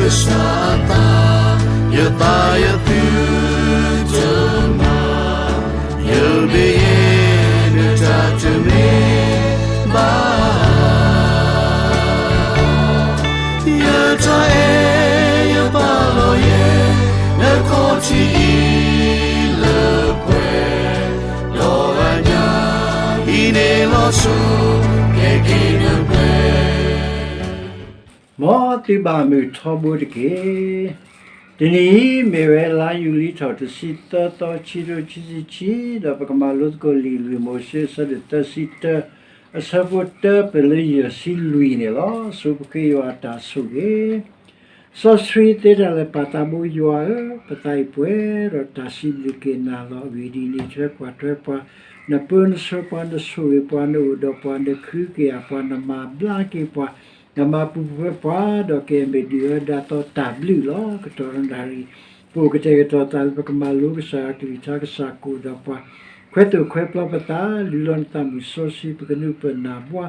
ကစၢ်အသး, ယသးယသုတမၤ, ယဘၣ်ယဲနတၢ်တမ့ၢ်ဘၣ်. ယတၢ်အဲၣ်ယပာ်လီၤယဲ, နခီၣ်ထံးအံၤလၢပှဲၤ, ဒီးအညၣ်အံၤန့ၣ်လီၤဆီ, ကဲက့ၤနပှဲၤ မ်သုဘၣ်မုာ်ထီဘိတက့ၢ်. တနံၤအံၤမ့ၢ်ဝဲလါယူၤလံထီၣ်တဆံသၢသီ ခံကထိခံဆံခံ, ဒီးပကမၤလိသကိးလံာ်လွံၢ်မိၤၡ့ အဆၢဒိၣ်သၢဆံတၢ, အဆၢဖိတၢပၢၢ်လၢယဲၢ်ဆံလွံၢ်န့ၣ်လီၤ. ဆိပဃ့ယွၤအတၢ်ဆိၣ်ဂ့ၤ စီဆှံသ့တၢ်လၢာ် ပၢ်သးဘိယွၤဧၢ, ပသးအံၤပှဲၤဒီးတၢ်စံးဘျုး က့ၤနာ်လီၤအဂ့ၢ်ဒ်အံၤ, နထွဲကွၢ်ထွဲပှၤ, နပၢနဆှၢပှၤ, နဆိၣ်ဂ့ၤပှၤ, နအိၣ်ဒီးပှၤ, နခုကယာ်ပှၤ, နမၤဘျါက့ၤပှၤ, နမၤပူၤဖျဲးပှၤ, ဒီးကမ့ၢ်ဒုၣ်အၢဒၣ်သီတၢ်ဘျုးလီၤ. ကတီၢ်နၣ်ရံၣ် ပအိၣ်ကတဲာ်ကတီၤသးလၢပကမၤလိကစၢ်ယွၤကလုၢ်ကထါ, ကစၢ်ကအိၣ်ဒီးပှၤ, ခွဲသိၣ်ခွဲပျီပသး, လုၢ်လီၤနသးမုၢ်စီဆှံ, ပကနုာ်ပၢၢ်နၢ်ဘှါ,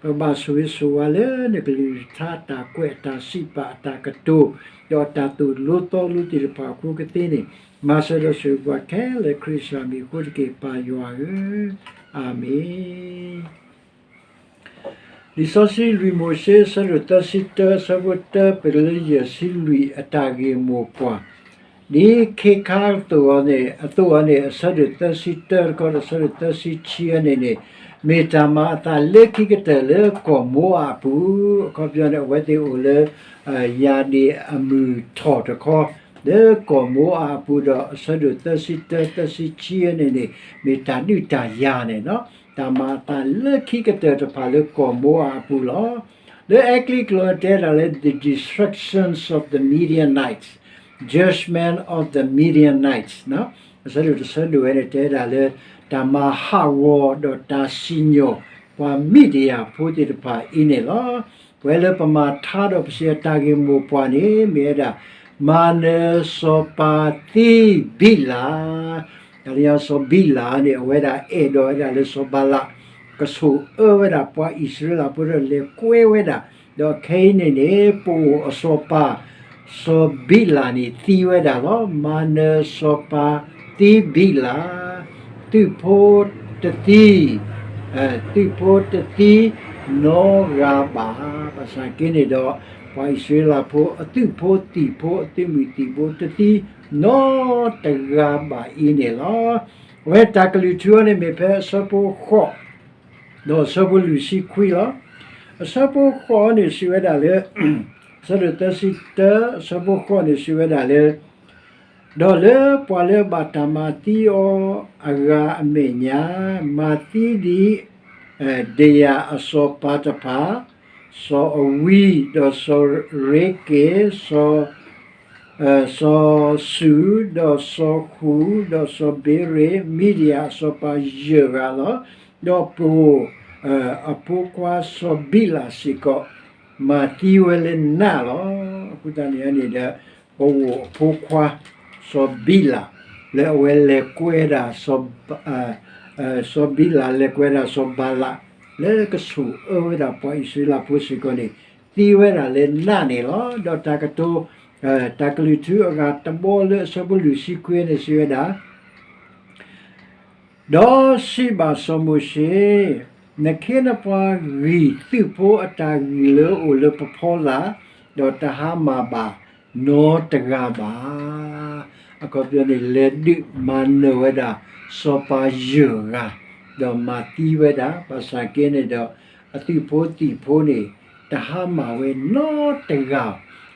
ပကဘၣ်ဆိၣ်ဂ့ၤဆိၣ်ဝါလၢနကလုၢ်ကထါ အတၢ်ကွဲးအတၢ်စံးပာ်အတၢ်ကတိၤ, ဒီးအတၢ်သိၣ်လိသီလိသ့ၣ်တဖၣ်အဃိကသ့န့ၣ်, မၤစၢၤဒီးဆိၣ်ဂ့ၤပှၤခဲလၢာ် ခရံာ်ကစၢ်မံၤအဃိတက့ၢ်, ပၢ်ယွၤဧၢ, အၤမ့ၣ်. လံာ်စီဆှံလွံၢ်မိၤၡ့ အဆၢဒိၣ်သၢဆံတၢ, အဆၢဖိတၢပၢၢ်လၢယဲၢ်ဆံလွံၢ် အတၢ်ဂ့ၢ်မိၢ်ပှၢ်, ဒ်ခ့ခါအသိးအီၤန့ၣ်, အသိးအီၤန့ၣ် အဆၢဒိၣ်သၢဆံတၢတခီဒီး အဆၢဒိၣ်သၢဆံခံအံၤန့ၣ်န့ၣ်, မ့ၢ်တၢ်မၤအသးလၢခံကတၢၢ်လၢကီၢ်မိအးအပူၤ, အခီပညီန့ၣ် အဝဲသ့ၣ်အိၣ်လၢ ယၤဒ့ၣ်အမုၢ်ထီၣ်တခီ, လၢကီၢ်မိအးအပူၤဒီး အဆၢဒိၣ်သၢဆံတၢ သၢဆံခံအံၤန့ၣ်န့ၣ်, မ့ၢ်တၢ်ဒုးတၢ်ယၤန့ၣ်လီၤ. တၢ်မၤအသးလၢခံကတၢၢ်တဖၣ်လၢကီၢ်မိအးအပူၤလီၤ. လၢအဲကလံးကျိာ်တဲဒၣ်လၢ the destructions of the Midianites, judgment of the Midianites, အဆၢဒိၣ်တဆၢဒိၣ်ဝဲန့ၣ် တဲဒၣ်လၢ တၢ်မၤဟးဂီၤဒီးတၢ်စံၣ်ညီၣ် ပှၤမံးဒယၣ်ဖိသ့ၣ်တဖၣ်အံၤန့ၣ်လီၤ. ပဝဲလၢပမၤထါဒီးပစံးအတၢ်ဂ့ၢ်မိၢ်ပှၢ်န့ၣ် မ့ၢ်ဝဲဒၣ် မၤနၢၤစီၤပၤသံဘံးလး, တၢ်လၢညါစီၤဘံးလးန့ၣ် အဝဲဒၣ်အဲၣ်ဒိးဝဲဒၣ်လၢစီၤဘၤလး, ကဆိၣ်အၢဝဲဒၣ်ပှၤအံၣ်စရ့လးဖိဒီးလဲၤကွဲဝဲဒၣ်, ဒီးခဲအံၤန့ၣ်န့ၣ် ပအိၣ်အစီၤပၤ စီၤဘံးလးန့ၣ်သံဝဲဒၣ်လီၤ. မၤနၢၤစီၤပၤသံဘံးလး, သုးဖိတသံ, သုးဖိတသံနီတဂၤဘၣ်. ဘၣ်ဆၣ်က့န့ၣ်ဒီး ပှၤအံၣ်စရ့လးဖိအသုးဖိသံၣ်ဖိ အသုးမုၢ်သံၣ်ဘိတသံနီတဂၤဘၣ်အံၤန့ၣ်လီၤ. အဝဲတၢ်ကလုၢ်ထူအီၤန့ၣ်မ့ၢ်ဖဲအဆၢဖိဃိး ဒီးအဆၢဖိလွံၢ်ဆံခွံလီၤ. အဆၢဖိဃိးန့ၣ်စံးဝဲဒၣ်လၢ အဆၢဒိၣ်သၢဆံတၢ အဆၢဖိဃိးန့ၣ်စံးဝဲဒၣ်လၢ ဒီးလၢပှၤလၢအဘၣ်တၢ်မၤသံအီၤအဂၤအမဲာ်ညါ, မၤသံဒ် ဒယၤအစီၤပၤတဖၣ်, စီၤအဝံ, ဒီးစီၤရ့က့, စီၤ စီၤစူၤ, ဒီးစီၤဃူၤ, ဒီးစီၤဘ့ရ့း, မံးဒယၣ်အစီၤပၤယဲၢ်ဂၤလီၤ. ဒီးပအိၣ်အဖိခွါစီၤဘံးလးစ့ၢ်ကီး မၤသံဝဲလၢနးလီၤ. အဃိသတးန့ၣ်န့ၣ်ဒီး ပအိၣ်အဖိခွါ စီၤဘံးလး လၢအဝဲလဲၤကွဲဒၣ် စီၤဘံးလးလဲၤကွဲဒၣ်စီၤဘၤလး လၢကဆိၣ်အၢဝဲဒၣ်ပှၤအံၣ်စရ့လးဖိစ့ၢ်ကီးန့ၣ် သံဝဲဒၣ်လၢနးန့ၣ်လီၤ. ဒီးတၢ်ကတိၤ တၢ်ကလုၢ်ထူအဂၤတဘီလၢအဆၢဖိလွံၢ်ဆံခွံန့ၣ်စံးဝဲဒၣ် ဒီးစံးဘၣ်စီၤမိၤၡ့, နခ့နပှၤဂံၢ်သုးဖိအတၢ်ဂံၢ်လၢအိၣ်လၢပဖီလာ်, ဒီးတဟါမၢ်ဘၣ်နီတဂၤဘၣ်. အခီပညီန့ၣ် လဲၤဒုးမၤနၢၤဝဲဒၣ် စီၤပၤယဲၢ်ဂၤ, ဒီးမၤသံဝဲဒၣ်, ဘၣ်ဆၣ်က့န့ၣ်ဒီး အသုးဖိသံၣ်ဖိန့ၣ် တဟါမၢ်ဝဲနီတဂၤ,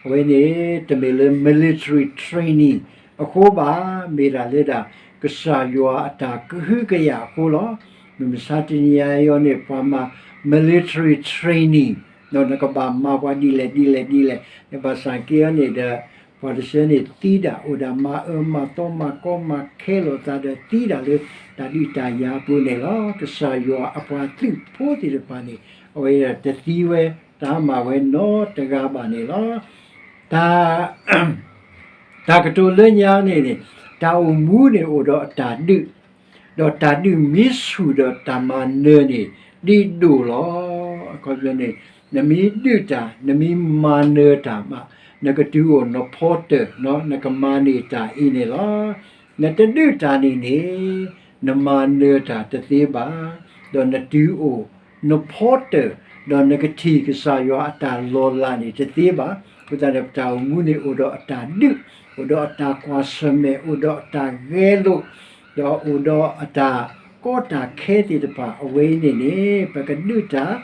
အဝဲန့ၣ် တမ့ၢ်လၢ military training အဃိဘၣ်, မ့ၢ်ဒၣ်လၢဒၣ် ကစၢ်ယွၤအတၢ်ကဟုကယာ်အဃိလီၤ. မုၢ်မဆါတနံၤအံၤန့ၣ် ပှၤမၤ military training ဒီးနကဘၣ်မၤပှၤဒ်လဲၣ်ဒ်လဲၣ်ဒ်လဲၣ်, ဘၣ်ဆၣ်က့အံၤန့ၣ်ဒီး ပှၤတဆၢန့ၣ်သံဒၣ် အိၣ်ဒၣ်မၤအၢမၤသီမၤကီမၤခဲလိာ်သးဒီးသံဒၣ်လၢတၢ်ဒုးတၢ်ယၤအပူၤန့ၣ်လီၤ. ကစၢ်ယွၤအပှၤသုးဖိသ့ၣ်တဖၣ်န့ၣ် အဝဲဒၣ်တသံဝဲ တဟါမၢ်ဝဲနီတဂၤဘၣ်န့ၣ်လီၤ. တၢ် တၢ်ကတိၤလၢညါန့ၣ်န့ၣ် တၢ်အိၣ်မူန့ၣ်အိၣ်ဒီးအတၢ်ဒုး, ဒီးတၢ်ဒုးမ့ၢ်ဆူၣ်ဒီးတၢ်မၤနၢၤန့ၣ် ဒ်ဒိၣ်လီၤ. အခီပညီန့ၣ် နမ့ၢ်ဒုးတၢ် နမ့ၢ်မၤနၢၤတၢ်မး နကတုၤအိၣ်နဖီတၢၢ်, နကမၤန့ၢ်တၢ်အံၤန့ၣ်လီၤ. နတဒုးတၢ်န့ၣ်န့ၣ် နမၤနၢၤတၢ်တသ့ဘၣ်. ဒီးနတုၤအိၣ်နဖီတၢၢ်, ဒီးနကထံၣ်ကစၢ်ယွၤအတၢ်လီၤလးန့ၣ်တသ့ဘၣ်. အဃိသတးန့ၣ် ပတၢ်အိၣ်မူန့ၣ်အိၣ်ဒီးအတၢ်ဒုး, အိၣ်ဒီးအတၢ်ကွၢ်ဆၢၣ်မဲာ်, အိၣ်ဒီးအတၢ်ဂဲၤလိာ်, ဒီးအိၣ်ဒီးအတၢ်ကီတၢ်ခဲသ့ၣ်တဖၣ် အဝဲအံၤန့ၣ်န့ၣ် ပကဒုးတၢ်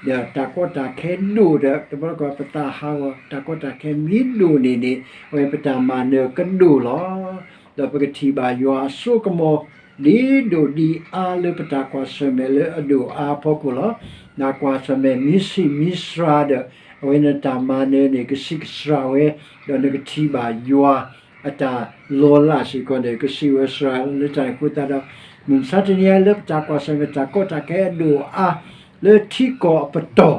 ဒီးတၢ်ကီတၢ်ခဲဒိၣ်ဒီး တဘျီတခီၣ်ပသးဟးဂီၤ တၢ်ကီတၢ်ခဲမ့ၢ်ဒိၣ်န့ၣ်န့ၣ် အဝဲပတၢ်မၤနၢၤကဒိၣ်လီၤ. ဒီးပကထံၣ်ဘၣ်ယွၤအစိကမီၤ ဒ်ဒိၣ်ဒ်အါလၢပတၢ်ကွၢ်ဆၢၣ်မဲာ်လၢအဒိၣ်အါအဖီခိၣ်လီၤ. နကွၢ်ဆၢၣ်မဲာ်မ့ၢ်ဆံးမ့ၢ်စှၤဒီး အဝဲနတၢ်မၤနၢၤန့ၣ် ကဆံးကစှၤဝဲ, ဒီးနကထံၣ်ဘၣ်ယွၤ အတၢ်လီၤလးစ့ၢ်ကီးန့ၣ် ကဆံးဝဲစှၤလီၤ. လၢတၢ်န့ၣ်အဃိသတးဒီး မုၢ်မဆါတနံၤအံၤလၢပတၢ်ကွၢ်ဆၢၣ်မဲာ်တၢ်ကီတၢ်ခဲအဒိၣ်အါ လၢထံကီၢ်အပတီၢ်,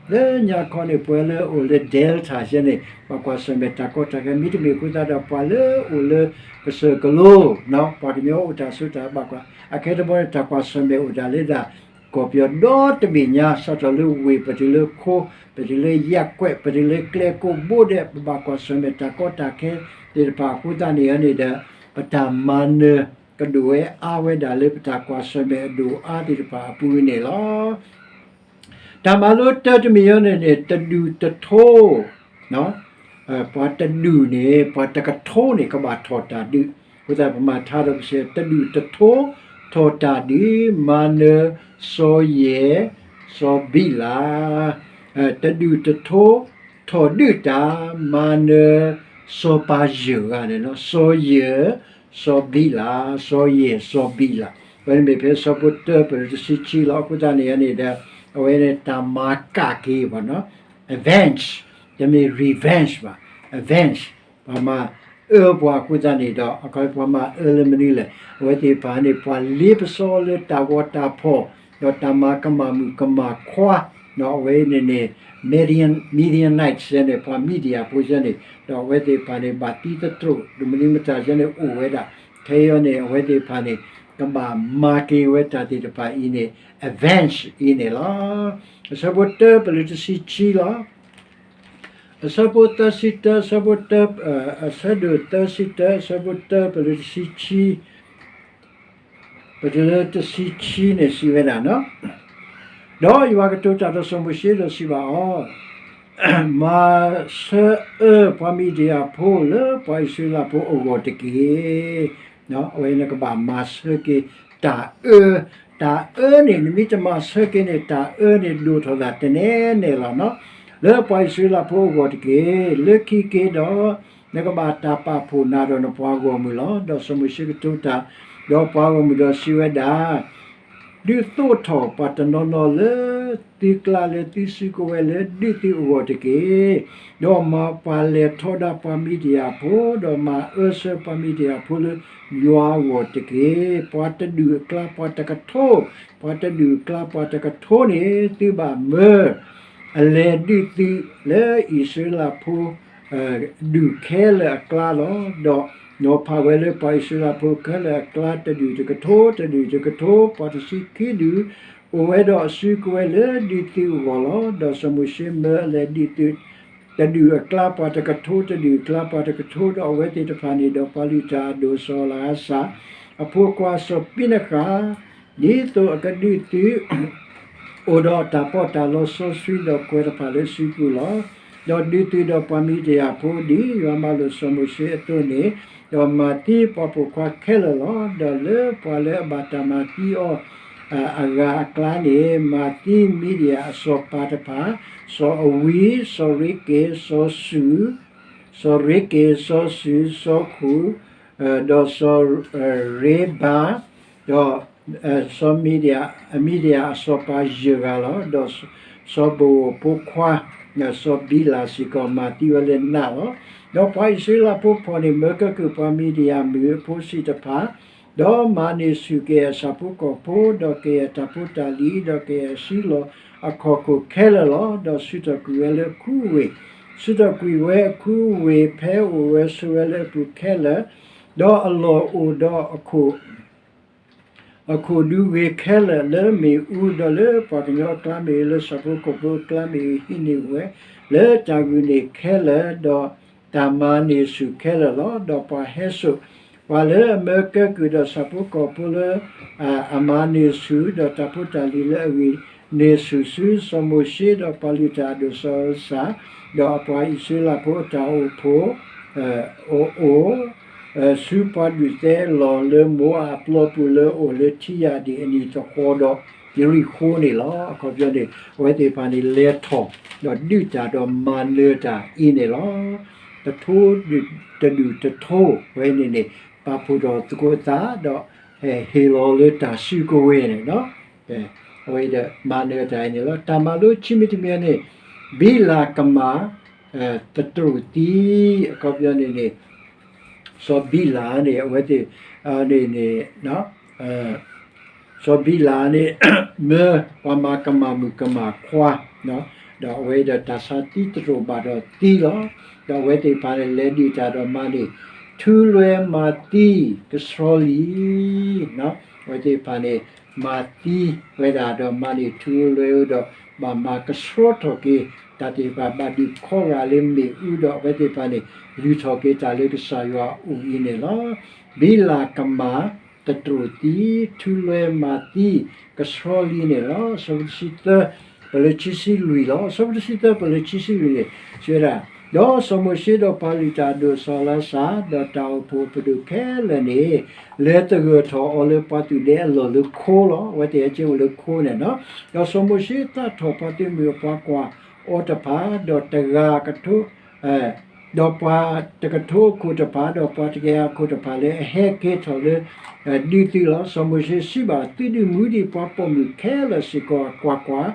လၢညါခီန့ၣ် ပှၤလၢအိၣ်လၢ Delta ယဲန့ၣ် ဘၣ်ကွၢ်ဆၢၣ်မဲာ်တၢ်ကီတၢ်ခဲ မ့တမ့ၢ်အဃိသတးဒီး ပှၤလၢအိၣ်လၢကစၢၢ်ကလိ ပှၤကညီအိၣ်တၢ်ဆိးတၢ်ဘၣ်ကွၢ် အခဲတဘီန့ၣ် တၢ်ကွၢ်ဆၢၣ်မဲာ်အိၣ်ဒၣ်လၢဒၣ် ကီၢ်ပယီၤဒီတဘ့ၣ်ညါ စးထီၣ်လၢဝ့ၢ် ပတုၤလၢခိ ပတုၤလၢယဲၢ်ကွဲး ပတုၤလၢကျဲကိးဘိဒဲး ပဘၣ်ကွၢ်ဆၢၣ်မဲာ်တၢ်ကီတၢ်ခဲသ့ၣ်တဖၣ်အဃိသတးန့ၣ်န့ၣ်ဒီး ပတၢ်မၤနၢၤကဒိၣ်ဝဲအါဝဲဒၣ်လၢပတၢ်ကွၢ်ဆၢၣ်မဲာ်အဒိၣ်အါသ့ၣ်တဖၣ်အပူၤန့ၣ်လီၤ. တၢ်မၤလိတၢတမံၤအံၤန့ၣ်န့ၣ် တဒူၣ်တထိ ပှၤတဒူၣ်န့ၣ် ပှၤတကထိန့ၣ် ကဘၣ်ထီၣ်တၢ်ဒုး, အဃိသတးပမၤထါဒီးပစံး တဒူၣ်တထိ ထီၣ်တၢ်ဒုး မၤနၢၤ စီၤယဲၢ် စီၤဘံလး, တဒူၣ်တထိ ထီၣ်ဒုးတၢ် မၤနၢၤ စီၤပၤယၢၢ်ဂၤန့ၣ်လီၤ. စီၤယၢၢ် စီၤဘံလး, စီၤယဲၢ် စီၤဘံလး, အဝဲန့ၣ်မ့ၢ်ဖဲဆၢဖိတၢပၢၢ်တဆံခံလီၤ. အဃိသတးန့ၣ်န့ၣ်ဒီး အဝဲန့ၣ်တၢ်မၤကၣ်က့ၤဘၣ်နီၤ avenge, တမ့ၢ် revenge ဘၣ်, avenge, ပှၤမၤအၢပှၤအဃိသတးန့ၣ်ဒီး အခီပှၤမၤအၢလၢမနုၤလဲၣ်, အဝဲသ့ၣ်တဖၣ်န့ၣ် ပှၤလ့ပစီလၢတၢ်ဂီၤတၢ်ဖီၣ် ဒီးတၢ်မၤကမၣ်မုၣ်ကမၣ်ခွါ, ဒီးအဝဲန့ၣ်န့ၣ် Midian, Midianites ယဲန့ၣ် ပှၤမံဒယၣ်ဖိယဲန့ၣ် ဒီးအဝဲသ့ၣ်တဖၣ်န့ၣ် ဘၣ်သံသတြိာ် ဒိၣ်မနုၤမတၤယဲန့ၣ်အိၣ်ဝဲဒၣ်, ခဲအံၤန့ၣ် အဝဲသ့ၣ်တဖၣ်န့ၣ် ကဘၣ်မၤက့ၤဝဲတၢ်သ့ၣ်တဖၣ်အံၤန့ၣ် avenge အံၤန့ၣ်လီၤ. အဆၢဖိတၢပၢၢ်လၢတဆံခံလီၤ. အဆၢဖိသၢဆံတၢ, အဆၢဖိတၢ, အဆၢဒိၣ်သၢဆံတၢ, အဆၢဖိတၢပၢၢ်လၢတဆံခံ, ပတုၤလၢတဆံခံန့ၣ်စံးဝဲဒၣ်နီၤ, ဒီးယွၤကတိၤတၢ်ဒီးစီၤမိၤၡ့ဒီးစံးဘၣ်အီၤ, မၤဆၢအၢပှၤမံဒယၣ်ဖိလၢပှၤအံၣ်စရ့လးဖိအဂီၢ်တက့ၢ်. အဝဲနကဘၣ်မၤဆၢက့ၤတၢ်အၢ, တၢ်အၢန့ၣ် နမ့ၢ်တမၤဆၢက့ၤန့ၣ် တၢ်အၢန့ၣ်ဒိၣ်ထီၣ်သးတနဲနဲလီၤနီၤ, လၢပှၤအံၣ်စရ့လးဖိအဂီၢ်တက့ၢ်. လၢခံက့ၤဒီး နကဘၣ်တၢ်ပာ်ဖှိၣ်နၤဒီးနပှၤဂီၢ်မုၢ်လီၤ. ဒီးစီၤမိၤၡ့ကတိၤတၢ်ဒီးပှၤဂီၢ်မုၢ်ဒီးစံးဝဲဒၣ်, ဒုးသိးထီၣ်ပှၤတနီၤနီၤလၢသုကျါလၢသုစုကဝဲၤလၢဒုးသုအဂီၢ်တက့ၢ်. ဒီးမၤပှၤလဲၤထီဒါပှၤမံဒယၣ်ဖိ, ဒီးမၤအၢဆၢပှၤမံဒယၣ်ဖိလၢယွၤအဂီၢ်တက့ၢ်. ပှၤတဒူၣ်အကျါပှၤတကထိ, ပှၤတဒူၣ်အကျါပှၤတကထိန့ၣ် သုဘၣ်မၢ အလဲၤဒုးသုလၢအံၣ်စရ့လးဖိ ဒူၣ်ခဲလၢာ်အကျါလီၤ. ဒီးနီၤဖးဝဲလၢပှၤအံၣ်စရ့လးဖိခဲလၢာ်အကျါ တဒူၣ်တကထိ, တဒူၣ်တကထိ, ပှၤတဆံခံဒူၣ်, အိၣ်ဝဲဒီးအစုကဝဲၤလၢဒုးသုအဂီၢ်လီၤ. ဒီးစီၤမိၤၡ့မၢအလဲၤဒုးသု တဒူၣ်အကျါပှၤတကထိ, တဒူၣ်အကျါပှၤတကထိ, ဒီးအဝဲသ့ၣ်တဖၣ်န့ၣ် ဒီးပှၤလုၢ်တၢ်အဒိၣ်စီၤအၤလးစၢ် အဖိခွါစီၤပံနဃၣ် ဒ်သိးအကဒုးသု အိၣ်ဒီးတၢ်ပီးတၢ်လီစီဆှံဒီးကွဲၤတဖၣ်လၢစုပူၤလီၤ. ဒီးဒုးသုဒီးပှၤမံဒယၣ်ဖိဒ်ယွၤမၤလိာ်စီၤမိၤၡ့အသိးန့ၣ်, ဒီးမၤသံပှၤပိာ်ခွါခဲလၢာ်လီၤ. ဒီးလၢပှၤလၢအဘၣ်တၢ်မၤသံအီၤ အဂၤအကျါန့ၣ် မၤသံမံဒယၣ်အစီၤပၤတဖၣ်, စီၤအဝံ, စီၤရ့က့, စီၤစူၤ, စီၤရ့က့, စီၤစူၤ, စီၤဃူၤ, ဒီးစီၤရ့ဘၤ, ဒီး စီၤမံဒယၣ်, မံဒယၣ်အစီၤပၤယဲၢ်ဂၤလီၤ. ဒီးစီၤဘိဧိၣ်ဖိခွါ စီၤဘံလးစ့ၢ်ကီး မၤသံဝဲလၢနးလီၤ. ဒီးပှၤအံၣ်စရ့လးဖိဖီၣ်န့ၢ်မၢကဲကုၢ်ပှၤမံဒယၣ်မုၣ်အဖိဆံးတဖၣ်, ဒီးမၤန့ၢ်ဆူၣ်က့ၤအဆၣ်ဖိကီၢ်ဖိ, ဒီးက့ၤအတၢ်ဖိတၢ်လံၤ, ဒီးက့ၤအစုလီၢ်အခီၣ်ခိၣ်ခဲလၢာ်လီၤ. ဒီးဆူထီၣ်ကွံာ်ဝဲလၢအခူဝ့ၢ်, ဆူထီၣ်ကွံာ်ဝဲအခူဝ့ၢ် ဖဲအိၣ်ဝဲဆိးဝဲလၢအပူၤခဲလၢာ်, ဒီးအလီၢ်အိၣ်ဒီးအခိၣ် အခိၣ်ဒူဂ့ၤခဲလၢာ်လၢမ့ၣ်အူ, ဒီးလၢပှၤကညီအကျါမ့ၢ်ဂ့ၤ, လၢဆၣ်ဖိကီၢ်ဖိအကျါမ့ၢ်ဂ့ၤ, ဟံးန့ၢ်ဝဲလၢတၢ်ဂုာ်န့ၣ်ခဲလၢာ်, ဒီးတၢ်မၤန့ၢ်ဆူၣ်ခဲလၢာ်လီၤ. ဒီးပှၤဟဲစိာ်ပှၤလၢအမၢကဲကုၢ်, ဒီးဆၣ်ဖိကီၢ်ဖိလၢအမၤန့ၢ်ဆူၣ်, ဒီးတၢ်ဖိတၢ်လံၤလၢအဂ့ၤန့ၢ်ဆူၣ်ဆူ စီၤမိၤၡ့ဒီးပှၤလုၢ်တၢ်အဒိၣ်စီၤအၤလးစၤ, ဒီးအပှၤအံၣ်စရ့လးဖိအတၢ်အိၣ်ဖှိၣ် အအိၣ် ဆူပှၤဒုးသဲအလီၢ်လၢ မိၤအၤအပျီပူၤလၢအအိၣ်လၢထံယၤဒ့ၣ်အနံၤသဃီဒီး ယရံၣ်ဃိန့ၣ်လီၤ. အခီပညီန့ၣ် အဝဲသ့ၣ်တဖၣ်န့ၣ် လဲၤထီၣ်ဒီးဒုးတၢ်ဒီးမၤနၢၤတၢ်အံၤန့ၣ်လီၤ. တထိတဒုၣ်တထိဝဲန့ၣ်န့ၣ် ပာ်ဖှိၣ်ထီၣ်သကိးအသးဒီး ဟ့ၣ်လီၤလၢတၢ်စုကဝဲၤန့ၣ် အဝဲဒီးမၤနၢၤတၢ်အံၤန့ၣ်လီၤ. တၢ်မၤလိခံမံၤတမံၤန့ၣ် ဘံလၤကမၣ် သတြိာ်သံ အခီပညီန့ၣ်န့ၣ် စီၤဘံလၤန့ၣ် အဝဲသ့ၣ်န့ၣ်န့ၣ် စီၤဘံလၤန့ၣ် မၢပှၤမၤကမၣ်မုၣ်ကမၣ်ခွါ ဒီးအဝဲဒီးတၢ်ဆါသံသတြိာ်ဘၣ်ဒီးသံလီၤ. ဒီးအဝဲသ့ၣ်တဖၣ်န့ၣ် လဲၤဒုးတၢ်ဒီးမၤန့ၢ် ထူလွဲမၤသံကဆှီလံ အဝဲသ့ၣ်တဖၣ်န့ၣ် မၤသံဝဲဒၣ်ဒီးမၤန့ၢ်ထူလွဲဧိၤဒီး ဘၣ်မၤကဆှီထီၣ်က့ၤ တၢ်သ့ၣ်တဖၣ်ဘၣ်ဒုးခီဂာ်လၢမ့ၣ်အူဒီး အဝဲသ့ၣ်တဖၣ်န့ၣ် လုၢ်ထီၣ်က့ၤတၢ်လၢကစၢ်ယွၤအအိၣ်အံၤန့ၣ်လီၤ. ဘံလၤကမၣ် သတြိာ်သံ ထူလွဲမၤသံကဆှီလံန့ၣ်လီၤ. အဆၢဖိတဆံသၢ ပလၢခံဆံလွံၢ်လီၤ. အဆၢဖိတဆံသၢ ပလၢခံဆံလွံၢ်န့ၣ် စံးဝဲဒၣ်, ဒီးစီၤမိၤၡ့ဒီးပှၤလုၢ်တၢ်အဒိၣ်စီၤအၤလးစၤ ဒီးတၢ်အိၣ်ဖှိၣ်ပဒိၣ်ခဲလၢာ်န့ၣ် လဲၤသဂၢၢ်ထီၣ်အီၤလၢပှၤသုးဒဲအလီၢ်လၢခိလီၤ. အဝဲသ့ၣ်ဟဲက့ၤအိၣ်လၢခိန့ၣ်နီၤ. ဒီးစီၤမိၤၡ့သးထီၣ်ပှၤသုးမုၢ်အပှၤကွၢ်အီၤတဖၣ်, ဒီးတဂၤကထိ ဒီးပှၤတကထိအခိၣ်တဖၣ်, ဒီးပှၤတကယၤအခိၣ်တဖၣ်လၢအဟဲက့ၤထီၣ်လၢ ဒုးသုးလီၤ. စီၤမိၤၡ့စံးဘၣ်, သုဒုးမူဒံးပှၤပိာ်မုၣ်ခဲလၢာ်စ့ၢ်ကီး, ကွၢ်ကွၢ်,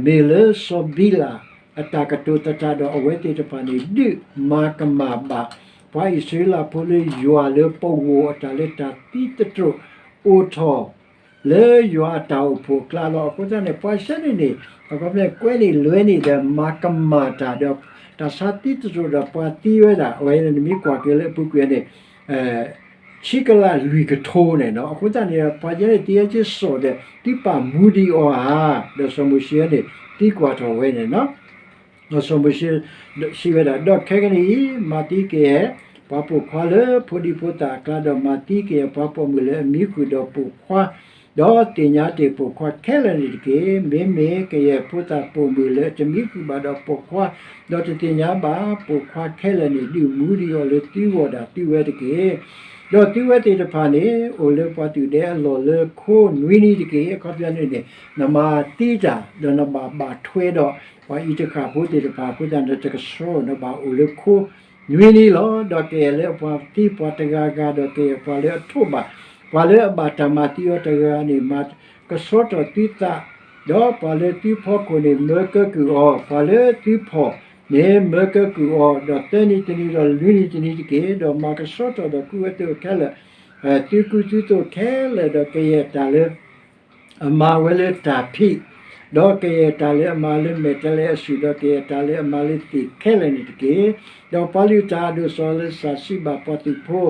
မ့ၢ်လၢစီၤဘံလၤအတၢ်ကတိၤသတးဒီး အဝဲသ့ၣ်တဖၣ်န့ၣ် ဒုးမၤကမၣ်ဘၣ် ပှၤအံၣ်စရ့လးဖိလၢယွၤလၢပဂီၢ်အတၢ်လၢတၢ်သံသတြိာ်အိၣ်ထီၣ် လၢယွၤအတၢ်အိၣ်ဖှိၣ်အကျါလီၤ. အဃိသတးန့ၣ် ပှၤစဲန့ၣ်န့ၣ် အခီပညီကွဲန့ၣ်လွဲန့ၣ်ဒီး မၤကမၣ်တၢ်ဒီး တၢ်ဆါသံသတြိာ်ဒီးပှၤသံဝဲဒၣ် အဝဲန့ၣ်နမ့ၢ်ကွၢ်က့ၤလၢအပူၤကွံာ်န့ၣ် ဆံကလးလွံၢ်ကထိန့ၣ်နီၤ. အဃိသတးန့ၣ် ပှၤယဲန့ၣ် သံဟဲက့ၤစိာ်ဒီး သုပာ်မူဒံးအီၤဧါ, ဒီးစီၤမိၤၡ့န့ၣ် သံကွၢ်ထီၣ်ဝဲန့ၣ်နီၤ. ဒီးစီၤမိၤၡ့စံးဝဲဒၣ်, ဒီးခဲကနံၣ်အံၤ မၤသံကယဲၢ်ပှၤပိာ်ခွါလၢဖိဒံဖိသၣ်အကျါ, ဒီးမၤသံကယဲၢ်ပှၤပိာ်မုၣ်လၢအမံဃုာ်ဒီးပိာ်ခွါ, ဒီးသ့ၣ်ညါတ့ၢ်ပိာ်ခွါခဲလၢာ်န့ၣ်တက့ၢ်. မ့မ့ၢ်ကယဲၢ်ဖိသၣ်ပိာ်မုၣ်လၢအတမံဃုာ်ဘၣ်ဒီးပိာ်ခွါ, ဒီးတသ့ၣ်ညါဘၣ်ပိာ်ခွါခဲလၢာ်န့ၣ် ဒုးမူဒံးအီၤလၢသုဂီၢ်ဒၣ်သုဝဲတက့ၢ်. ဒီးသုဝဲသ့ၣ်တဖၣ်န့ၣ် အိၣ်လၢပှၤသုးဒဲအလီၢ်လၢခိနွံနံၤတက့ၢ်. အခီပညီန့ၣ်န့ၣ် နမၤသံတၢ် ဒီးနဘၣ်ဘၣ်ထွဲဒီး ပှၤအံၤတဃၣ်ဖိသ့ၣ်တဖၣ်အဃိသတးန့ၣ် တကဆှီ နဘၣ်အိၣ်လၢခိနွံနံၤလီၤ. ဒီးကယဲၢ်လၢအပှၤသံပှၤတဂၤဂၤ, ဒီးကယဲၢ်ပှၤလၢအထိးဘၣ် ပှၤလၢအဘၣ်တၢ်မၤသံအီၤတဂၤန့ၣ် မၤကဆှီထီၣ်သုသး, ဒီးပှၤလၢသုဖီခိၣ်န့ၣ် မၢကဲကုၢ်အီၤ, ပှၤလၢသုဖီၣ်န့ၣ် မၢကဲကုၢ်အီၤ, ဒီးသၢနံၤတနံၤဒီးလွံၢ်နံၤတနံၤတက့ၢ်. ဒီးမၤကဆှီထီၣ်ဒီးကူဝဲသ့ၣ်ခဲလၢာ် သုကူသုသိးခဲလၢာ်, ဒီးကယဲၢ်တၢ်လၢ အမၤဝဲလၢတၢ်ဖံး, ဒီးကယဲၢ်တၢ်လၢအမၤလၢမဲာ်တဲးလဲးအစုၣ်, ဒီးကယဲၢ်တၢ်လၢအမၤလၢသ့ၣ်ခဲလၢာ်န့ၣ်တက့ၢ်. ဒီးပှၤလုၢ်တၢ်အဒိၣ်စီၤအၤလးစၤစံးဘၣ်ပှၤသုးဖိ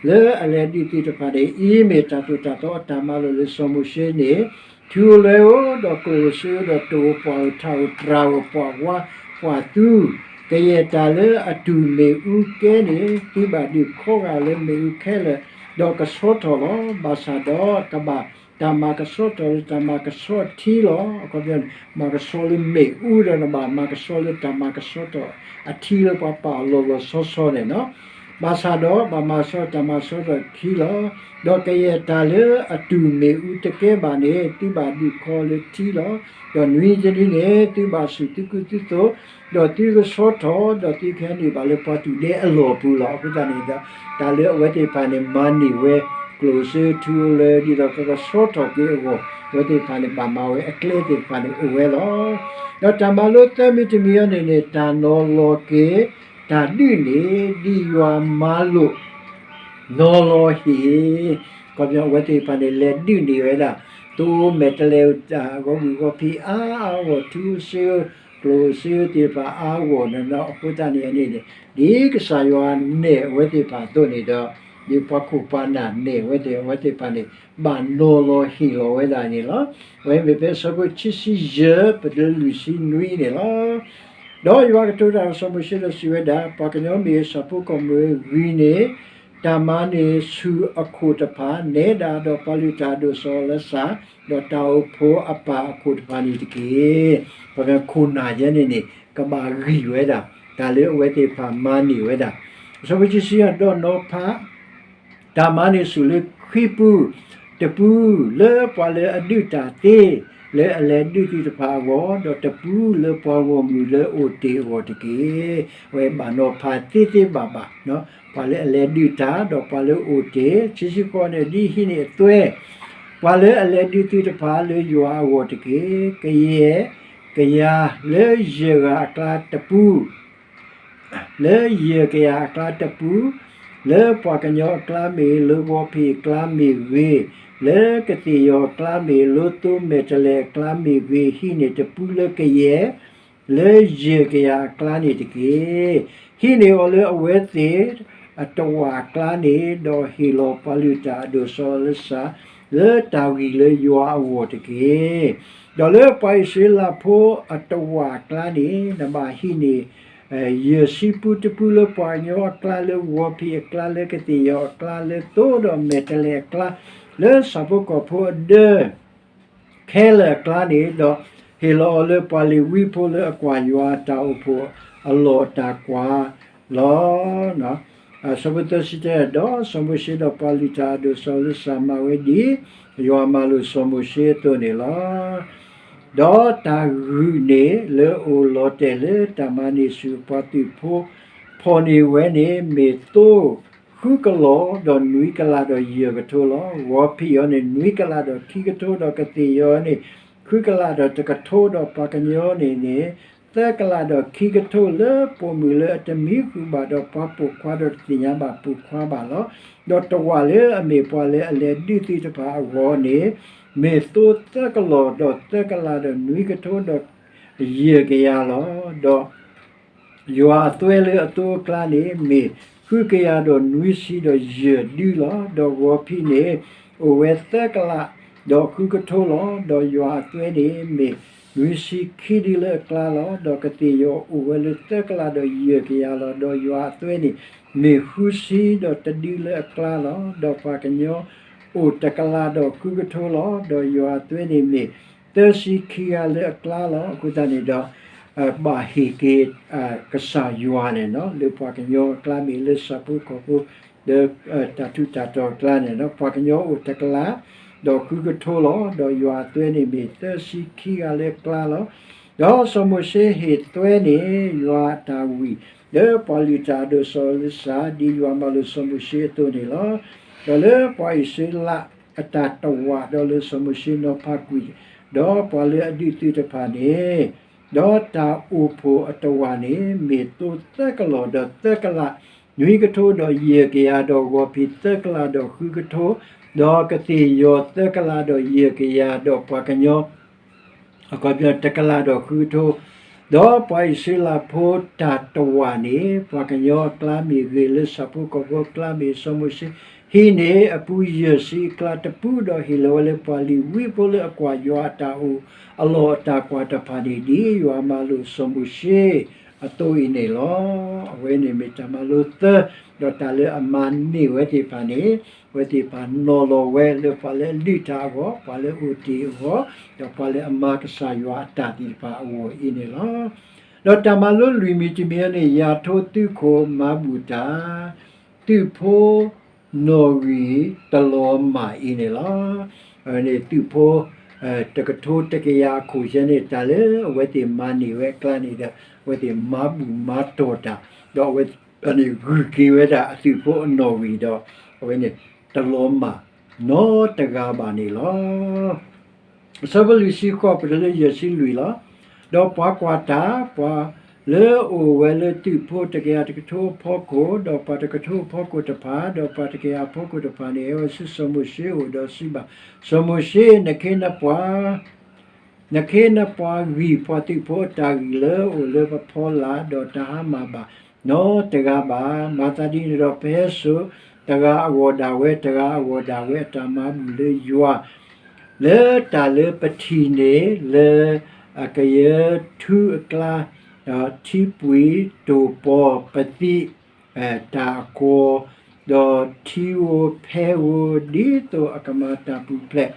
လၢအလဲၤဒုးသုးတဖၣ်န့ၣ်, အံၤမ့ၢ်တၢ်သိၣ်တၢ်သီအတၢ်မၤလိာ်လၢစီၤမိၤၡ့န့ၣ်, ထူလွဲဧိၤ, ဒီးကျိၣ်ဧိၤစ့ဧိၤ, ဒီးတိၣ်ဧိၤပှၢ်ဧိၤ, ထၣ်ဧိၤတြၢ်ဧိၤ, ပှၤဝါပှၤသူ, ကယဲၢ်တၢ်လၢအတူၢ်မ့ၣ်အူကဲန့ၣ် သုဘၣ်ဒုးခီဂာ်လၢမ့ၣ်အူခဲလၢာ်, ဒီးကဆှီထီၣ်လီၤ. ဘၣ်ဆၣ်ဒီးကဘၣ်တၢ်မၤကဆှီထီၣ်လၢတၢ်မၤကဆှီအထံလီၤ. အခီပညီန့ၣ် မၤကဆှီလၢမ့ၣ်အူဒီး နဘၣ်မၤကဆှီလၢတၢ်မၤကဆှီထီၣ်အထံလၢပှၤပာ်အလီၢ်လီၤဆီဆီန့ၣ်နီၤ. ဘၣ်ဆၣ်ဒီးဘၣ်မၤကဆှီတၢ်မၤကဆှီထီၣ်အထံလီၤ. ဒီးကယဲၢ်တၢ်လၢအတူၢ်မ့ၣ်အူတကဲဘၣ်န့ၣ် သုဘၣ်ဒုးခီလၢထံလီၤ. ဒီးနွံနံၤတနံၤန့ၣ် သုဘၣ်ဆူၣ်သုကူသုသိး, ဒီးသုကဆှီထီၣ်, ဒီးသုကဟဲနုာ်ဘၣ်လၢပှၤတူၢ်ဒဲအလီၢ်ပူၤလီၤ. အဃိသတးန့ၣ်ဒီး တၢ်လၢအဝဲသ့ၣ်တဖၣ်န့ၣ် မၤန့ၢ်ဝဲ ကျိၣ်စ့ထူလၢ ဒ်သိးကကဆှီထီၣ်က့ၤအဂီၢ် အဝဲသ့ၣ်တဖၣ်န့ၣ် ဘၣ်မၤဝဲအကျဲသ့ၣ်တဖၣ်န့ၣ်အိၣ်ဝဲလီၤ. ဒီးတၢ်မၤလိသၢမံၤတမံၤအံၤန့ၣ်န့ၣ် တၢ်နီၤလီၤက့ၤ တၢ်ဒုးန့ၣ် ဒ်ယွၤမၤလိာ် နီၤလီၤဟ့ၣ်, ခီပညီအဝဲသ့ၣ်တဖၣ်န့ၣ် လဲၤဒုးန့ၢ်ဝဲဒၣ် သိမဲာ်တဲးလဲး ဂီၤဘုၣ်ဂီၤဖံးအါအါဂီၢ် ထူစ့ဧိၤ ကျိၣ်စ့ဧိၤသ့ၣ်တဖၣ်အါအါဂီၢ်န့ၣ်လီၤ. အဃိသတးန့ၣ်န့ၣ် ဒ်ကစၢ်ယွၤနဲၣ်အဝဲသ့ၣ်တဖၣ်အသိးန့ၣ်ဒီး ဒ်ပှၤခိၣ်ပှၤနၢ်နဲၣ်ဝဲသ့ၣ် အဝဲသ့ၣ်တဖၣ်န့ၣ် ဘၣ်နီၤလီၤဟ့ၣ်လီၤဝဲဒၣ်န့ၣ်လီၤ. အဝဲမ့ၢ်ဖဲအဆၢဖိခံဆံယဲၢ် ပတုၤလၢလွံၢ်ဆံနွံန့ၣ်လီၤ. ဒီးယွၤကတိၤတၢ်ဒီးစီၤမိၤၡ့ဒီးစံးဝဲဒၣ်, ပှၤကညီမ့ၢ်ဆၣ်ဖိကီၢ်ဖိဂံၤန့ၢ် တၢ်မၤန့ၢ်ဆူၣ်အခိၣ်တဖၣ်, နဲဒၣ်ဒီးပှၤလုၢ်တၢ်အဒိၣ်စီၤလၢစၢ်, ဒီးတၢ်အိၣ်ဖှိၣ်အပၢ်အခိၣ်တဖၣ်န့ၣ်တက့ၢ်. ပှၤခိၣ်နၢ်ယဲန့ၣ်န့ၣ် ကဘၣ်ဂံၢ်ဝဲဒၣ် တၢ်လၢအဝဲသ့ၣ်တဖၣ်မၤန့ၢ်ဝဲဒၣ်. အဆၢဖိခံဆံယဲၢ် ဒီးနီၤဖး တၢ်မၤန့ၢ်ဆူၣ်လၢခံပူ, တပူလၢပှၤလၢအဒုးတၢ်သ့ လၢအလဲၤဒုးသုတဖၣ်အဂီၢ်, ဒီးတပူလၢပှၤဂီၢ်မုၢ်လၢအိၣ်တ့ၢ်အဂီၢ်တက့ၢ်. အဝဲဘၣ်နီၤဖးသ့သ့ဘၣ်ဘၣ်, ပှၤလၢအလဲၤဒုးတၢ် ဒီးပှၤလၢအအိၣ်တ့ၢ်, ခံဆံဃိးန့ၣ် ဒ်ဟံးန့ၢ်အသွဲ ပှၤလၢအလဲၤဒုးသုတဖၣ်လၢယွၤအဂီၢ်တက့ၢ်. ကယဲၢ်ကယၤလၢယဲၢ်ဂၤအကျါတပူ လၢယဲၢ်ကယၤအကျါတပူ, လၢပှၤကညီအကျါမ့ၢ်ဂ့ၤ, လၢဝီဖံးအကျါမ့ၢ်ဂ့ၤ, လၢကသ့ၣ်ယီၤအကျါမ့ၢ်ဂ့ၤ, လၢသိမဲာ်တဲးလဲးအကျါမ့ၢ်ဂ့ၤ, ဟံးန့ၢ်တပူလၢကယဲၢ် လၢယဲၢ်ကယၤအကျါန့ၣ်တက့ၢ်. ဟံးန့ၢ်အီၤလၢအဝဲသ့ၣ်အတဝာ်အကျါန့ၣ်, ဒီးဟ့ၣ်လီၤပှၤလုၢ်တၢ်အဒိၣ်စီၤလၢစၢ် လၢတၢ်ဂံၢ်လၢယွၤအဂီၢ်တက့ၢ်. ဒီးလၢပှၤအံၣ်စရ့လးဖိအတဝာ်အကျါန့ၣ်, နဘၣ်ဟံးန့ၢ် ယဲၢ်ဆံပူတပူလၢပှၤကညီအကျါ, လၢဝီဖံးအကျါ, လၢကသ့ၣ်ယီၤအကျါ, လၢသိဒီးမဲာ်တဲးလဲးအကျါ, လၢဆၣ်ဖိကီၢ်ဖိအဒၢ ခဲလၢာ်အကျါန့ၣ်, ဒီးဟ့ၣ်လီၤအီၤလၢပှၤလ့ၤဝံဖိလၢအကွၢ်ယွၤအတၢ်အိၣ်ဖှိၣ်အလီၢ်အတၢ်ကွၢ်လီၤ. အဆၢဖိသၢဆံတၢ, ဒီးစီၤမိၤၡ့ဒီးပှၤလုၢ်တၢ်အဒိၣ်စီၤလၢစၢ်မၤဝဲဒ် ယွၤမၤလိာ်စီၤမိၤၡ့အသိးန့ၣ်လီၤ. ဒီးတၢ်ဂုာ်န့ၢ်လၢအအိၣ်လီၤတဲာ်လၢတၢ်မၤန့ၢ်ဆူၣ်အပှၤသုးဖိ ဖီၣ်န့ၢ်ဝဲန့ၣ် မ့ၢ်သိဃုကလီၤဒီးနွံကလးဒီးယဲၢ်ကထိလီၤ. ဝီဖံးအီၤန့ၣ် နွံကလးဒီးခံကထိ, ဒီးကသ့ၣ်ယီၤန့ၣ် ဃုကလးဒီးတကထိ, ဒီးပှၤကညီန့ၣ်န့ၣ် သၢကလးဒီးခံကထိ, လၢပိာ်မုၣ်လၢအတမံဃုာ်ဘၣ်ဒီးပှၤပိာ်ခွါ, ဒီးတသ့ၣ်ညါဘၣ်ပိာ်ခွါဘၣ်လီၤ. ဒီးတဝာ်လၢအမ့ၢ်ပှၤလၢအလဲၤဒုးသုတဖၣ်အဂီၢ်န့ၣ် မ့ၢ်သိသၢကလီၤဒီးသၢကလးဒီးနွံကထိဒီးယဲၢ်ကယၤလီၤ. ဒီးယွၤအသွဲလၢအသိအကျါန့ၣ် မ့ၢ်ဃုကယၤဒီးနွံဆံဒီးယဲၢ်ဒုလီၤ. ဒီးဝီဖံးန့ၣ် အိၣ်ဝဲသၢကလးဒီးဃုကထိလီၤ. ဒီးယွၤအသွဲန့ၣ်မ့ၢ်နွံဆံခံဒုလၢအကျါလီၤ. ဒီးကသ့ၣ်ယီၤအိၣ်ဝဲလၢသၢကလးဒီးယဲၢ်ကယၤလီၤ. ဒီးယွၤအသွဲန့ၣ် မ့ၢ်ဃုဆံဒီးတဒုလၢအကျါလီၤ. ဒီးပှၤကညီအိၣ်တကလးဒီးဃုကထိလီၤ. ဒီးယွၤအသွဲန့ၣ်မ့ၢ်သၢဆံခံဂၤလၢအကျါလီၤ. အဃိသတးန့ၣ်ဒီး ဘၣ်ဟ့ၣ်က့ၤ ကစၢ်ယွၤန့ၣ် လၢပှၤကညီအကျါမ့ၢ်ဂ့ၤ လၢဆၣ်ဖိကီၢ်ဖိ လၢတၢ်ထူးတၢ်တီၤအကျါန့ၣ် ပှၤကညီအိၣ်တကလး ဒီးဃုကထိလီၤ. ဒီးယွၤအသွဲန့ၣ်မ့ၢ်သၢဆံခံဂၤလၢအကျါလီၤ. ဒီးစီၤမိၤၡ့ဟ့ၣ်သွဲန့ၣ် ယွၤအတၢ်ဝံၣ် လၢပှၤလုၢ်တၢ်အဒိၣ်စီၤလၢစၢ် ဒ်ယွၤမၤလိာ်စီၤမိၤၡ့အသိးန့ၣ်လီၤ. ဒီးလၢပှၤအံၣ်စရ့လးအတၢ်တဝာ် ဒီးလၢစီၤမိၤၡ့နီၤဖးကွံာ် ဒီးပှၤလၢအဒုးသုတဖၣ်န့ၣ်, ဒီးတၢ်အိၣ်ဖှိၣ်အတဝာ်န့ၣ် မ့ၢ်သိသၢကလီၤဒီးသၢကလး နွံကထိဒီးယဲၢ်ကယၤ, ဒီးဝီဖံးသၢကလးဒီးဃုကထိ, ဒီးကသ့ၣ်ယီၤသၢကလးဒီးယဲၢ်ကယၤ, ဒီးပှၤကညီ အခီပညီတကလးဒီးဃုကထိ, ဒီးပှၤအံၣ်စရ့လးဖိတၢ်တဝာ်န့ၣ် ပှၤကညီအကျါမ့ၢ်ဂ့ၤ, လၢဆၣ်ဖိကီၢ်ဖိအကျါမ့ၢ်ဂ့ၤ, စီၤမိၤၡ့ဟံးန့ၢ်အပူၤယဲၢ်ဆံအကျါတပူ, ဒီးဟ့ၣ်လီၤဝဲလၢပှၤလ့ၤဝံဖိလၢအကွၢ်ယွၤအတၢ်အိၣ်အလီၢ်အတၢ်ကွၢ်တဖၣ်န့ၣ် ဒ်ယွၤမၤလိာ်စီၤမိၤၡ့အသိးအံၤန့ၣ်လီၤ. အဝဲန့ၣ်မ့ၢ်တၢ်မၤလိသၢ, ဒီးတၢ်လၢအမၤန့ၢ်ဝဲသ့ၣ်တဖၣ်န့ၣ် အဝဲသ့ၣ်တဖၣ်နီၤလီၤဝဲလၢပှၤလၢအလုၢ်တၢ်အဂီၢ်, ပှၤလၢအအိၣ်တ့ၢ်အဂီၢ်, ဒီးပှၤလၢအမၤကစၢ်ယွၤအတၢ်သ့ၣ်တဖၣ်အဂီၢ်အံၤန့ၣ်လီၤ. ဒီးတၢ်မၤလိလွံၢ်မံၤတမံၤန့ၣ် ယၤထိသုးခိၣ်မၤဘူၣ်တၢ်, သုးဖိနီၣ်ဂံၢ်တလီၤမၢ်အံၤန့ၣ်လီၤ. အဝဲန့ၣ်သုးဖိ တကထိတကယၤအခိၣ်ယဲန့ၣ် တၢ်လၢအဝဲသ့ၣ်မၤန့ၢ်ဝဲအကျါန့ၣ်ဒီး အဝဲသ့ၣ်မၤဘူၣ်မၤတီၢ်တၢ်, ဒီးအဝဲန့ၣ်ဂုာ်က့ၤဝဲဒၣ်အသုးဖိအနီၣ်ဂံၢ်ဒီး အဝဲန့ၣ်တလီၤမၢ်နီတဂၤဘၣ်န့ၣ်လီၤ. အဆၢဖိလွံၢ်ဆံဃိး ပတုၤလၢယဲၢ်ဆံလွံၢ်လီၤ. ဒီးပှၤကွၢ်တၢ်, ပှၤလၢအအိၣ်ဝဲလၢသုးဖိတကယၤတကထိအဖီခိၣ်, ဒီးပှၤတကထိအဖီခိၣ်တဖၣ်, ဒီးပှၤတကယၤအဖီခိၣ်တဖၣ်န့ၣ် ဟဲဝဲဆူစီၤမိၤၡ့အအိၣ်ဒီးစံးဘၣ်, စီၤမိၤၡ့, နခ့နပှၤ နခ့နပှၤဂံၢ်ပှၤသုးဖိအတၢ်ဂံၢ်လၢအအိၣ်လၢပဖီလာ်, ဒီးတဟါမၢ်ဘၣ်နီတဂၤဘၣ်. မၤသးဒ်န့ၣ်ဒီး ပဟဲစိာ် တဂၤအဂီၢ်ဒၣ်ဝဲ တဂၤအဂီၢ်ဒၣ်ဝဲ အတၢ်မၤဘူၣ်လၢယွၤ လၢတၢ်လၢပထံၣ်န့ၣ် လၢအကယၢထူအကျါ, ဒီးထံပှံၤတိာ်ပီၤပသံး တၢ်အကွီၢ်, ဒီးထံဧိၤဖဲဧိၤ ဒ်သိးအကမၤတၢ်ပူၤဖျဲး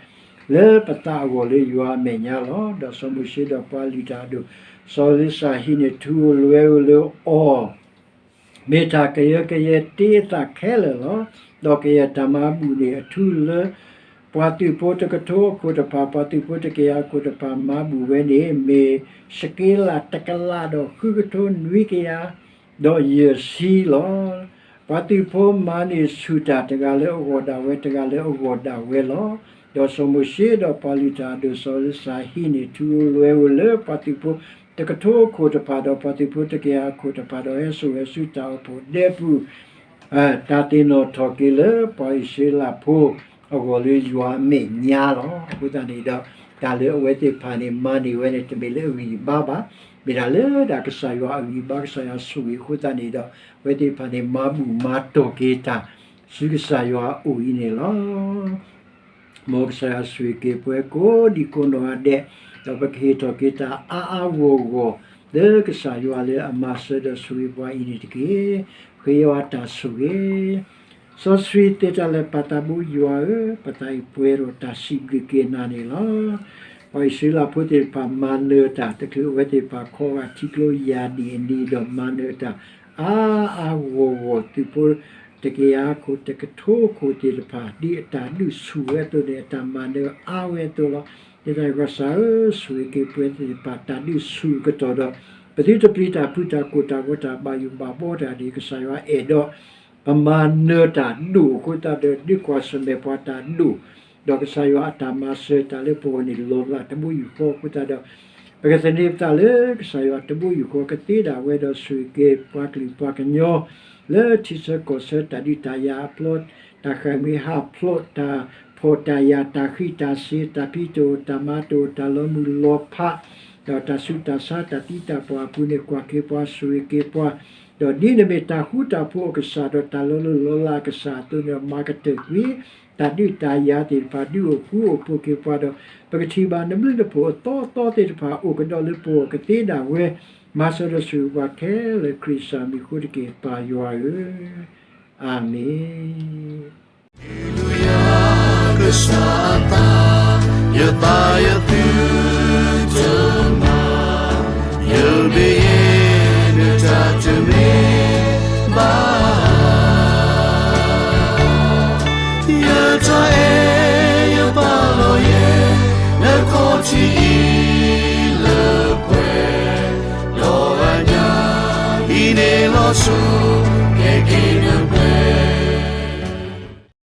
လၢပသးအဂီၢ်လၢယွၤအမဲာ်ညါလီၤ. ဒီးစီၤမိၤၡ့ဒီးပှၤလုၢ်တၢ်အဒိၣ် စီၤအလ့စၢ်ဟံးန့ၢ်ထူဧိၤလွဲဧိၤလၢအီၤ မ့ၢ်တၢ်ကယၢကယဲတ့အသးခဲလၢာ်လီၤ. ဒီးကယဲၢ်တၢ်မၤဘူၣ်န့ၣ် အထူလၢ ပှၤသုးဖိတကထိအခိၣ်တဖၣ် ပှၤသုးဖိတကယၤအခိၣ်တဖၣ်မၤဘူၣ်ဝဲန့ၣ် မ့ၢ်ၡ့က့လးတကလးဒီးဃုကထိနွံကယၤ ဒီးယဲၢ်ဆံလီၤ. ပှၤသုးဖိမၤန့ၢ်ဆူၣ်တၢ် တဂၤလၢအဂီၢ်ဒၣ်ဝဲ တဂၤလၢအဂီၢ်ဒၣ်ဝဲလီၤ. ဒီးစီၤမိၤၡ့ဒီးပှၤလုၢ်တၢ်အဒိၣ် စီၤအလ့စၢ်ဟံးန့ၢ်ထူဧိၤလွဲဧိၤလၢပှၤသုးဖိတကထိအခိၣ်တဖၣ် ဒီးပှၤသုးဖိတကယၤအခိၣ်တဖၣ် ဒီးဟဲစိာ်ဝဲဆူတၢ်အိၣ်ဖှိၣ်ဒဲပူၤ တၢ်သ့ၣ်နီၣ်ထီၣ်က့ၤလၢပှၤအံၣ်စရ့လးဖိအဂီၢ်လၢယွၤအမဲာ်ညါလီၤ. အဃိသတးန့ၣ်ဒီး တၢ်လၢအဝဲသ့ၣ်တဖၣ်န့ၣ် မၤန့ၢ်ဝဲန့ၣ် တမ့ၢ်လၢအဂံၢ်အဘါဘၣ်. မ့ၢ်ဒၣ်လၢဒၣ်ကစၢ်ယွၤအဂံၢ်အဘါ ကစၢ်ယွၤဆိၣ်ဂ့ၤအဃိသတးန့ၣ်ဒီး အဝဲသ့ၣ်တဖၣ်န့ၣ် မၤဘူၣ်မၤတီၢ်က့ၤတၢ် ဆူကစၢ်ယွၤအအိၣ်အံၤန့ၣ်လီၤ. မ်ကစၢ်ယွၤဆိၣ်ဂ့ၤက့ၤပှၤကိးဒံကိးနီၢ်ဂၤဒဲး, ဒီးပကဟ့ၣ်ထီၣ်က့ၤတၢ်အါအါဂီၢ်ဂီၢ် လၢကစၢ်ယွၤလၢအမၤစၢၤဒီးဆိၣ်ဂ့ၤပှၤအံၤန့ၣ်တက့ၢ်. ပဃ့ယွၤတၢ်ဆိၣ်ဂ့ၤ စီဆှံသ့တၢ်လၢာ် ပၢ်သးဘိယွၤဧၢ, ပသးအံၤပှဲၤဒီးတၢ်စံးဘျုးက့ၤနၤန့ၣ်လီၤ. ပှၤအံၣ်စရ့လးဖိသ့ၣ်တဖၣ်မၤနၢၤတၢ် တချုးအဝဲသ့ၣ်တဖၣ်ခီဂာ်ထံကျိယၤဒ်အနံၤ ဒီးမၤနၢၤတၢ်အါအါဂီၢ်ဂီၢ် သုးဖိတကယၤခိၣ် တကထိခိၣ်သ့ၣ်တဖၣ် ဒ်အတၢ်ဒုးဆူၣ်ဝဲအသိးန့ၣ် အတၢ်မၤနၢၤအါဝဲအသိးလီၤ. ဒ်န့ၣ်အသိးကစၢ်ဧၢ, ဆိၣ်ဂ့ၤက့ၤပဝဲသ့ၣ်တဖၣ် တၢ်ဒုးဆူၣ်အကတီၢ်ဒီး ပသုတပျံၤတၢ်ဖုးတၢ်ကိၢ်တၢ်ဂီၤတၢ်ဘၣ်ယိၣ်ဘၣ်ဘှီတၢ်ဒ်ကစၢ်ယွၤအဲၣ်ဒိး ပမၤနၢၤတၢ်ဒိၣ်အဃိသတးဒီး ဒုးကွၢ်ဆၢၣ်မဲာ်ပှၤတၢ်ဒိၣ်, ဒီးကစၢ်ယွၤအတၢ်မၤစၢၤတၢ်လၢပဂီၢ်န့ၣ် လီၤလးတဘိယူၢ်ဃီအဃိသတးဒီး ပကသန့ၤပသးလၢကစၢ်ယွၤတဘိယူၢ်ဃီ ကသ့ဒၣ်ဝဲဒီးဆိၣ်ဂ့ၤက့ၤပှၤကလုာ်ပှၤကညီ လၢထံဆၢကီၢ်ဆၢ တၢ်ဒုးတၢ်ယၤအဖျိ တၢ်ဃၣ်မ့ၢ်ဟးဖျိး တၢ်ဖှီၣ်တၢ်ယာ် တၢ်ဃံးတၢ်စ့ၤ တၢ်ဖံးတအိၣ် တၢ်မၤတအိၣ် တၢ်လီၤမုၢ်လီၤဖး ဒီးတၢ်ဆူးတၢ်ဆါ တၢ်သံတၢ်ပှၢ်အပူၤန့ၣ် ကွၢ်က့ၤပှၤဆိၣ်ဂ့ၤက့ၤပှၤ, ဒီးဒ်နမ့ၢ်တၢ်ဃူတၢ်ဖိးအကစၢ် ဒီးတၢ်လီၤလိၢ်လီၤလးအကစၢ်အသိးန့ၣ် မၤကတၢၢ်ကွံာ် တၢ်ဒုးတၢ်ယၤသ့ၣ်တဖၣ် ဒုးအိၣ်ဃူအိၣ်ဖိးက့ၤပှၤဒီး ပကထံၣ်ဘၣ်နဘျုးနဖှိၣ်အသီအသီသ့ၣ်တဖၣ် အိၣ်ကဒီးလၢပဂီၢ် ကသ့ဒၣ်ဝဲ မၤစၢၤဒီးဆိၣ်ဂ့ၤပှၤခဲလၢာ် ခရံာ်ကစၢ်မံၤအဃိတက့ၢ် ပၢ်ယွၤဧၢ, အၤမ့ၣ်. ကစၢ်အသး, ယသးယသုတမၤ, ယမ့ၢ်ယဲ နတၢ်တမ့ၢ်ဘၣ်. ယတၢ်အဲၣ်ယပာ်လီၤယဲ နခီၣ်ထံးအံၤလၢပှဲၤ, ဒီးအညၣ်အံၤန့ၣ်လီၤဆီ